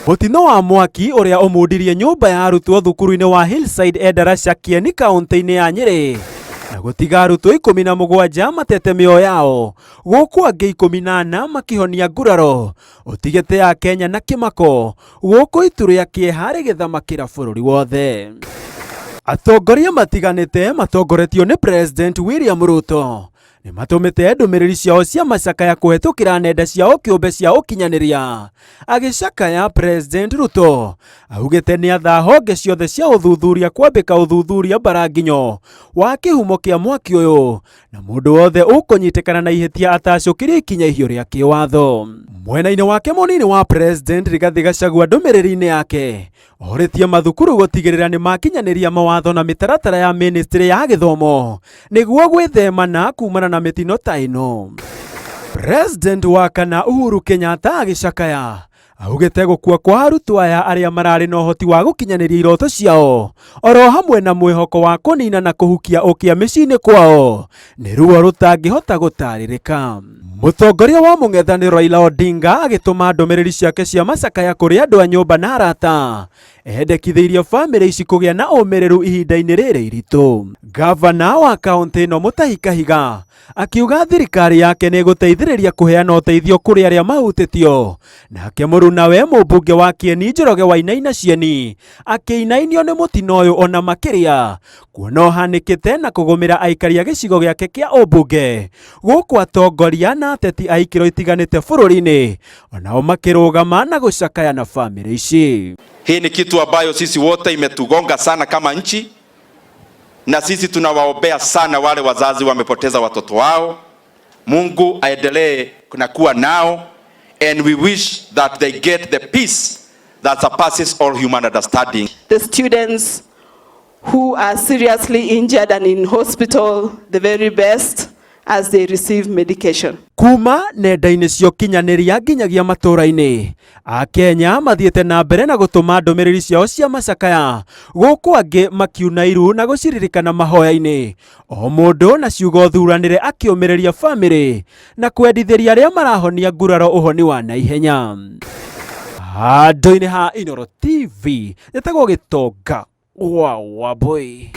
Mũtino wa mwaki ũrĩa ũmundirie nyũmba ya arutwo thukuru-inĩ wa Hillside Endarasha Kieni kaunti-inĩ ya Nyĩrĩ na gũtiga arutwo 17 matete mĩoyo yao gũkũ angĩ 14 makĩhonia nguraro ũtigĩte Akenya na kĩmako gũkũ itu rĩa kĩeha rĩgĩthamakĩra bũrũri wothe. Atongoria matiganĩte matongoretio nĩ President William Ruto nĩ matũmĩte ndũmĩrĩri ciao cia macakaya kũhetũkĩra nenda ciao kĩũmbe cia ũkinyanĩria. Agĩcakaya President Ruto augĩte nĩ atha honge ciothe cia ũthuthuria kwambĩka ũthuthuria mbaranginyo wa kĩhumo kĩa mwaki ũyũ na mũndũ wothe ũkũnyitĩkana na ihĩtia atacũkĩrio ikinya ihiũ rĩa kĩwatho. Mwena-inĩ wake mũnini wa President Rigathi Gachagua ndũmĩrĩri-inĩ yake orĩtie mathukuru gũtigĩrĩra nĩ makinyanĩria mawatho na mĩtaratara ya ministry ya gĩthomo nĩguo gwĩthemana kumana na mĩtino ta ĩno. President wa kana Uhuru Kenyatta agĩcakaya augĩte gũkua kwa arutwo aya arĩa mararĩ na ũhoti wa gũkinyanĩria iroto ciao oro hamwe na mwĩhoko wa kũnina na kũhukia ũkĩa mĩciĩ-inĩ kwao nĩ ruo rũtangĩhota gũtarĩrĩka. Mũtongoria wa mũng'ethanĩro Raila Odinga agĩtũma ndũmĩrĩri ciake cia macakaya kũrĩ andũ a nyũmba na arata endekithĩirie bamĩrĩ ici kũgĩa na ũmĩrĩru ihinda-inĩ rĩrĩ iritũ. Gavana wa kaũntĩ ĩno Mutahi Kahiga akiuga thirikari yake nĩ ĩgũteithĩrĩria kũheana ũteithio kũrĩ arĩa mahutĩtio. Nake mũrunawe mũmbunge wa Kieni Njoroge Wainaina Cieni akĩinainio nĩ mũtino ũyũ ona makĩria kuona ũhanĩkĩte na kũgũmĩra aikari a gĩcigo gĩake kĩa ũmbunge gũkũ atongoria na ateti a ikĩro itiganĩte bũrũri-inĩ onao makĩrũgama na gũcakaya na bamĩrĩ ici. Hii ni kitu ambayo sisi wote imetugonga sana kama nchi, na sisi tunawaombea sana wale wazazi wamepoteza watoto wao. Mungu aendelee na kuwa nao, and we wish that they get the peace that surpasses all human understanding. The students who are seriously injured and in hospital the very best as they receive medication. Kuma nenda-inĩ cia ũkinyanĩria nginyagia matũra-inĩ, Akenya mathiĩte na mbere na gũtũma ndũmĩrĩri ciao cia macakaya gũkũ angĩ makiuna iru na gũciririkana mahoya-inĩ, o mũndũ na ciugo thuranĩre akĩũmĩrĩria bamĩrĩ na kwendithĩria arĩa marahonia nguraro ũhoni wa naihenya. Handũ-inĩ ha Inooro TV, njĩtagwo Gĩtonga wa Wambũi.